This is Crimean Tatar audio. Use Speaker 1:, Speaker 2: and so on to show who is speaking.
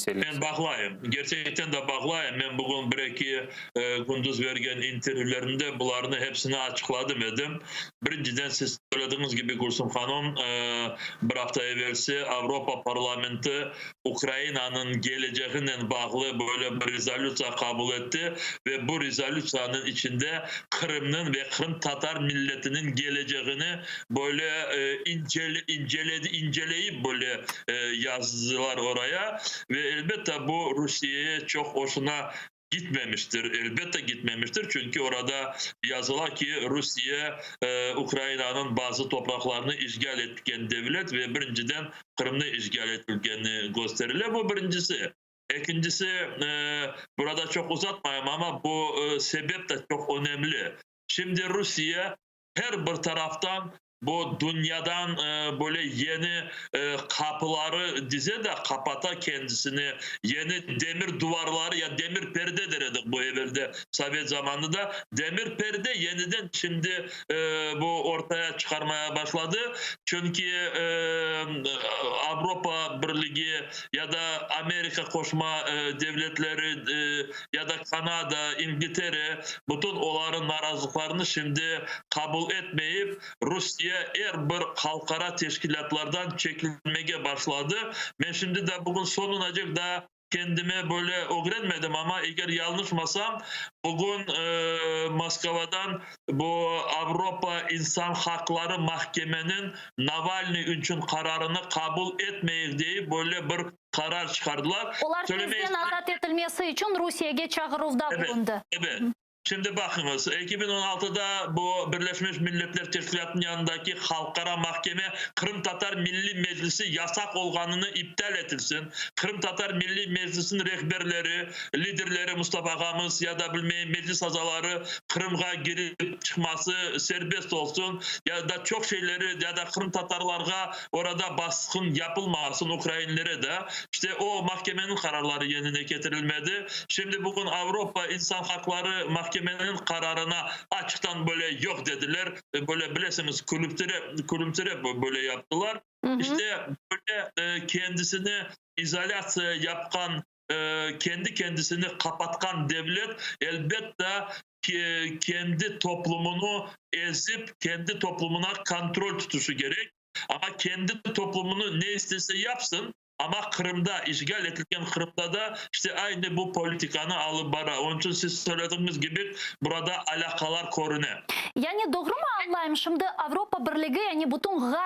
Speaker 1: meselesi.
Speaker 2: Men bağlayım, gerçekten de bağlayım. Men bugün bir-eki kündüz bergen intervyülerimde bularnı hepsini açıqladım edim. Birinciden, siz söylediğiniz kibi, Gülsüm hanım, bir afta evelsi Avropa parlamenti Ukrainanıñ keleceginen bağlı böyle bir rezolütsiya qabul etti ve bu rezolütsiyanıñ içinde Qırımnıñ ve qırımtatar milletiniñ kelecegini böyle inceledi, inceleyip böyle yazdılar oraya ve elbette bu Rusiyeye çoq hoşuna gitmemiştir. Elbette gitmemiştir, çünki orada yazıla ki, Rusiye Ukrainanıñ bazı topraqlarını işğal etken devlet ve birinciden Qırımnı işğal etilgeni gösterile. Bu birincisi. Ekincisi, burada çoq uzatmayım, amma bu sebep de çoq önemli. Şimdi Rusiye her bir taraftan bu dünyadan böyle yeni qapıları dize de qapata kendisini, yeni demir duvarları ya demir perde der edik bu evelde sovet zamanında, demir perde yeniden şimdi bu ortaya çıqarmaya başladı, çünki Avropa Birligi ya da Amerika Qoşma Devletleri ya da Kanada, İngiltere, bütün olarnıñ narazılıqlarını şimdi qabul etmeyip, Rusiye er bir halqara teşkilâtlardan çekilmege başladı. Men şimdi de bugün soñunacek daa kendime böyle ögrenmedim, amma eger yañlışmasam, bugün Moskvadan bu Avropa insan haqları mahkemeniñ Navalnıy içün qararını qabul etmeyik deyip böyle bir qarar çıqardılar.
Speaker 3: Olar tezden azat etilmesi içün Rusiyege çağıruvda bulundı.
Speaker 2: Evet. Şimdi baqıñız, 2016da bu Birleşmiş Milletler Teşkilâtınıñ yanındaki Halqara mahkeme Qırımtatar Milliy Meclisi yasaq olğanını iptal etilsin, Qırımtatar Milliy Meclisiniñ rehberleri, liderleri Mustafa ağamız ya da bilmeyim Meclis azaları Qırımğa girip çıqması serbest olsun, ya da çoq şeyleri, ya da qırımtatarlarğa orada basqın yapılmasın, ukrainlere de. İşte o mahkemeniñ qararları yerine ketirilmedi. Şimdi bugün Avropa insan haqları mahkemeniñ qararına açıqtan böyle yoq dediler. Böyle bilesiñiz, külümsirep, külümsirep böyle yaptılar. İşte böyle kendisini izolâtsiya yapqan, kendi kendisini qapatqan devlet, elbette, kendi toplumını ezip, kendi toplumına kontrol tutuşı kerek. Amma kendi toplumını ne istese yapsın, amma Qırımda, işğal etilgen Qırımda da işte aynı bu politikanı alıp bara. Onıñ içün siz söylediğiniz kibi, burada alâqalar körüne.
Speaker 3: Yani doğrumı añlayım, şimdi Avropa Birligi, yani bütün Ğarp.